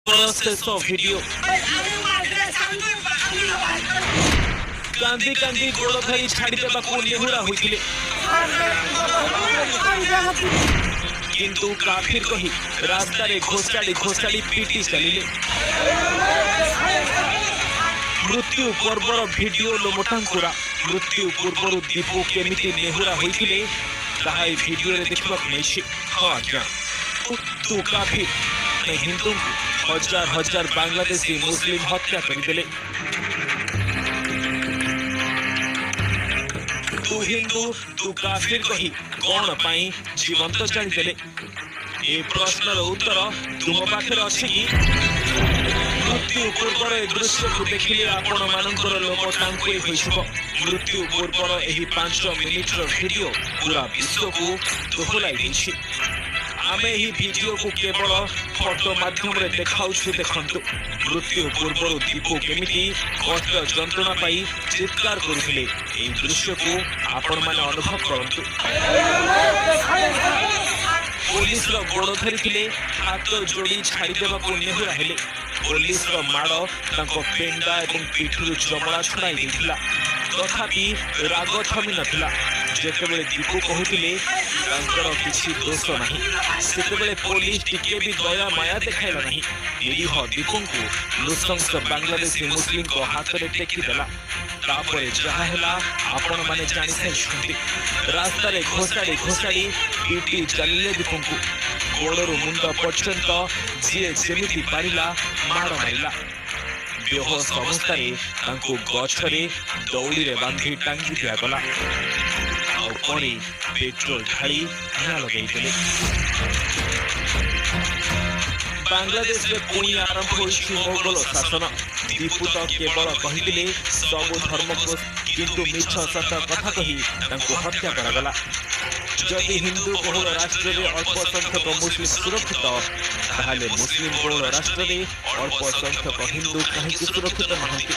ଶେଷ ଭିଡିଓ। କାନ୍ଦି କାନ୍ଦି ଗୋଡ଼ ଧରି ଛାଡ଼ିଦେବାକୁ ନେହୁରା ହୋଇଥିଲେ, କିନ୍ତୁ କାଫିର କହି ରାସ୍ତାରେ ଘୋଷାଡ଼ି ଘୋଷାଡ଼ି ପିଟି ଚାଲିଲେ। ମୃତ୍ୟୁ ପର୍ବର ଭିଡିଓ ଲୋମଟାଙ୍କୁରା। ମୃତ୍ୟୁ ପୂର୍ବରୁ ଦୀପୁ କେମିତି ନେହୁରା ହୋଇଥିଲେ, ତାହା ଏହି ଭିଡିଓରେ ଦେଖିବାକୁ ମିଳିଛି। ହଁ ଆଜ୍ଞା, ତୁ କାଫିର। ହିନ୍ଦୁଙ୍କୁ ହଜାର ହଜାର ବାଂଲାଦେଶୀ ମୁସଲିମ ହତ୍ୟା କରିଦେଲେ। ତୁ ହିନ୍ଦୁ, ତୁ କାଫିର କହି କଣ ପାଇଁ ଜୀବନ୍ତ ଜାଳିଦେଲେ? ଏ ପ୍ରଶ୍ନର ଉତ୍ତର ତୁମ ପାଖରେ ଅଛି କି? ମୃତ୍ୟୁ ପୂର୍ବର ଏ ଦୃଶ୍ୟକୁ ଦେଖିଲେ ଆପଣମାନଙ୍କର ଲୋମ ଟାଙ୍କୁରି ହୋଇଯିବ। ମୃତ୍ୟୁ ପୂର୍ବର ଏହି 5 ମିନିଟର ଭିଡିଓ ପୁରା ବିଶ୍ୱକୁ ଦୋହଲାଇ ଦେଇଛି। ଆମେ ଏହି ଭିଡିଓକୁ କେବଳ ଫଟୋ ମାଧ୍ୟମରେ ଦେଖାଉଛୁ। ଦେଖନ୍ତୁ, ମୃତ୍ୟୁ ପୂର୍ବରୁ ଦୀପୁ କେମିତି କଷ୍ଟ ଯନ୍ତ୍ରଣା ପାଇ ଚିତ୍କାର କରୁଥିଲେ। ଏହି ଦୃଶ୍ୟକୁ ଆପଣମାନେ ଅନୁଭବ କରନ୍ତୁ। ପୋଲିସର ଗୋଡ଼ ଧରିଥିଲେ, ହାତ ଯୋଡ଼ି ଛାଡ଼ିଦେବାକୁ ନେହୁରା ହେଲେ। ପୋଲିସର ମାଡ଼ ତାଙ୍କ ପେଣ୍ଡା ଏବଂ ପିଠିରୁ ଚମଡ଼ା ଛଡ଼ାଇ ଦେଇଥିଲା। ତଥାପି ରାଗ ଥମି ନଥିଲା। ଯେତେବେଳେ ଦୀପୁ କହୁଥିଲେ ତାଙ୍କର କିଛି ଦୋଷ ନାହିଁ, ସେତେବେଳେ ପୋଲିସ ଟିକେ ବି ଦୟା ମାୟା ଦେଖାଇଲା ନାହିଁ। ନିରୀହ ଦୀପୁଙ୍କୁ ନୃଶଂସ ବାଂଲାଦେଶୀ ମୁସଲିମଙ୍କ ହାତରେ ଟେକିଦେଲା। ତାପରେ ଯାହା ହେଲା, ଆପଣମାନେ ଜାଣିସାରିଛନ୍ତି। ରାସ୍ତାରେ ଘୋଷାଡ଼ି ଘୋଷାଡ଼ି ପିଟି ଚାଲିଲେ ଦୀପୁଙ୍କୁ। ଗୋଡ଼ରୁ ମୁଣ୍ଡ ପର୍ଯ୍ୟନ୍ତ ଯିଏ ଯେମିତି ପାରିଲା ମାଡ଼ ମାରିଲା। ବେହୋସ ଅବସ୍ଥାରେ ତାଙ୍କୁ ଗଛରେ ଦଉଡ଼ିରେ ବାନ୍ଧି ଟାଙ୍ଗି ଦିଆଗଲା, ଆଉ ପରେ ପେଟ୍ରୋଲ ଢାଳି ନିଆଁ ଲଗାଇଦେଲେ। ବାଂଲାଦେଶରେ ପୁଣି ଆରମ୍ଭ ହୋଇଛି ମୋଗଲ ଶାସନ। ଦୀପୁ ତ କେବଳ କହିଥିଲେ ସବୁ ଧର୍ମକୁ, କିନ୍ତୁ ମିଛ ସତ କଥା କହି ତାଙ୍କୁ ହତ୍ୟା କରାଗଲା। ଯଦି ହିନ୍ଦୁ ବହୁଳ ରାଷ୍ଟ୍ରରେ ଅଳ୍ପ ସଂଖ୍ୟକ ମୁସଲିମ ସୁରକ୍ଷିତ, ତାହେଲେ ମୁସଲିମ ବହୁଳ ରାଷ୍ଟ୍ରରେ ଅଳ୍ପ ସଂଖ୍ୟକ ହିନ୍ଦୁ କାହିଁକି ସୁରକ୍ଷିତ ନୁହନ୍ତି?